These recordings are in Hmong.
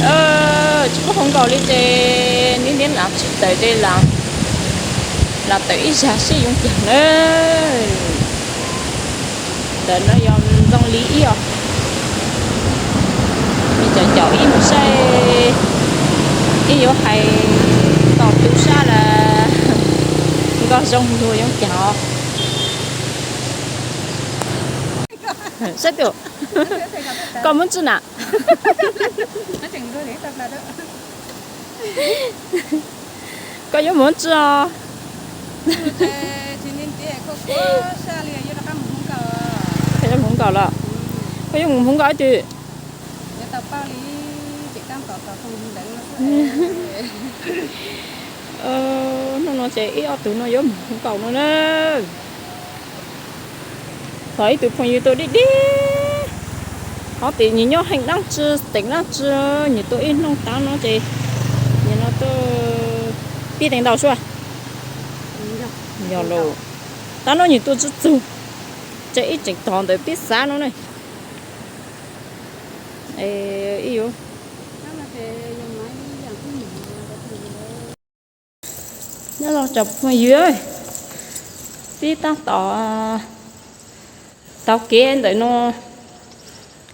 Os, tsis muaj hluas nkauj li ces nib nib lam tsis tawm ces lam, lam tawm ib zag seb yoov caag na. Ntawm no yog Ntxoov Lis ib os. Nws caum caum ib mus saib, ib yuav hais tau tu sab las nkoj zoo luag yoov caag os. Saib tus, koj muab tsi na? Koj yuav muab tsi os? Koj yuav mus hmoov nkaus los? Koj yuav mus hmoov nkaus ib tug? Hnub no ces ib ob tug no yuav mus hmoov nkaus no na. Thov ib tug phooj ywg tuaj dib dib, ho tim nws nyob heej dlaab tsi, teem dlaab tsi, nws tuaj ib hnub tav no ces nws no tuaj pib teev ntau sua. Yog lawm, tav no nws tuaj tsi txug, ces ib tseem tog ntawm peb xav no ne. Ib yuav nyob los cov phooj ywg, peb tab tom taug kev ntawm no,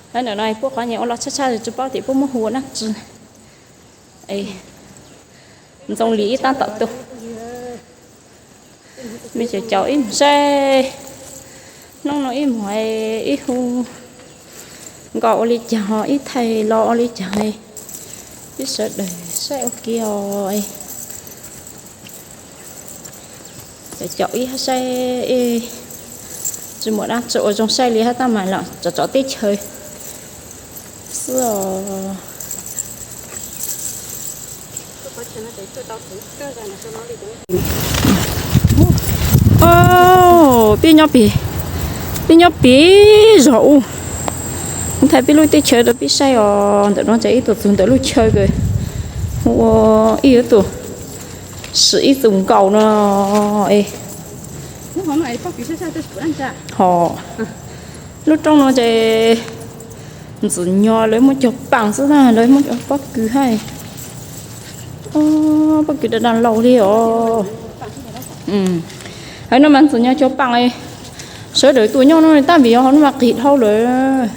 ntawm no puab qhov nyuas ua loj tshaj tshaj tsi paub tias puab muab hu ua dlaab tsi. Ntxoov Lis ib tab tom tuaj. Mej caum caum ib mus saib, hnub no ib mus ib hu nkaus ua li caag, ib thaij los ua li caag, peb sawv daws saib ua ke os. Caum caum ib hab saib, tsi muaj dlaab tsi ua zoo saib li hab tab mas los tso tso teb chaws xwb os. Peb nyob pem, peb nyob pem zog ub, thaij peb lub teb chaws rau peb saib os. Ntawm no ces ib tug txug ntawm lub chaw kws hu ua ib yuav tug sim ib txug nkaus no. Ho lub roob no ces ntxwm nyog lawv muab cog paaj xwb na, lawv muab cog pob kws hab, pob kws daj daj laug li os. Hauv no mas ntxwm nyog cog paaj, sawv daws tuaj nyob no tab vim yog hauv no mas qis dhau lawm,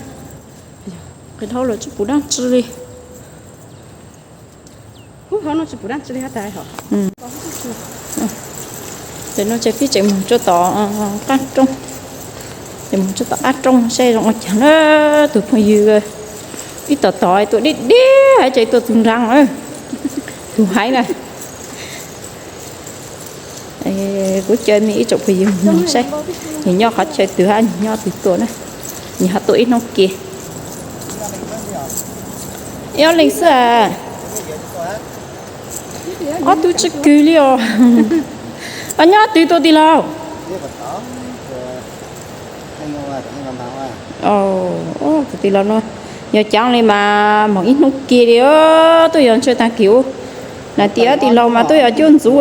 qis dhau lawm tsi pum dlaab tsi li. Ntawm no ces peb tseem moog rua tom qab roob, tseem moog rua tom qab roob saib zoo ua caag na. Tug phooj ywg ib tom tom tuaj dib dib hab ces tuaj txug nraag, tug haiv na. Kuv caw mej ib tsoom phooj ywg moog saib, nwg nyob qhov chaw twg hab nwg nyob twg tuaj na, nwg ho tuaj ib hnub ke. Ib ob leeg xwb a. Ob tug tsw kws li os. Nyob twg tuaj tij laug? Tus tij laug no yog caav li mas moog ib hnub kiag li, tuaj yog ntshe taag kis ub. Nam tis ob tij laug mas tuaj yog cuab ntxuv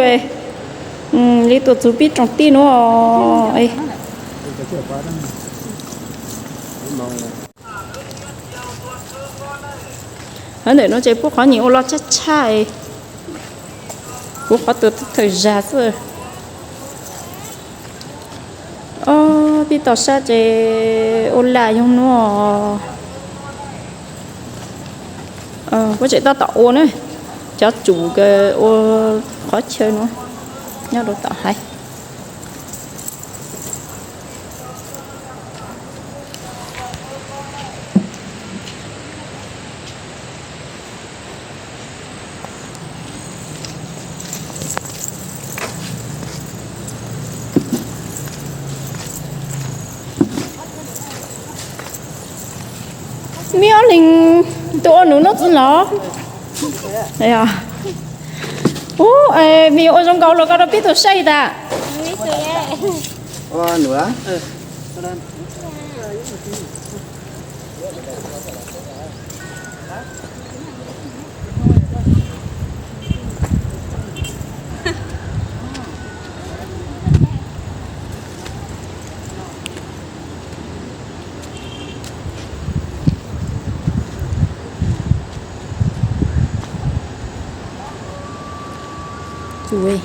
li tuaj txug peb tsoom tij nuav. Ntawm no ces puab qhov nyuas ua loj tshaj tshaj, puab qhov tuaj thawm zag xwb. Peb toj sab ces ua laj yoog nuav. Puab tseem tab tom ua na, cov tsum kws ua qhov chaw nuav nyob rau tom haiv. Mej ob leeg tuaj ua num nub txwj los? Ub, mej yuav ua zoo nkaus los koj rau peb tug saib tas. Ui,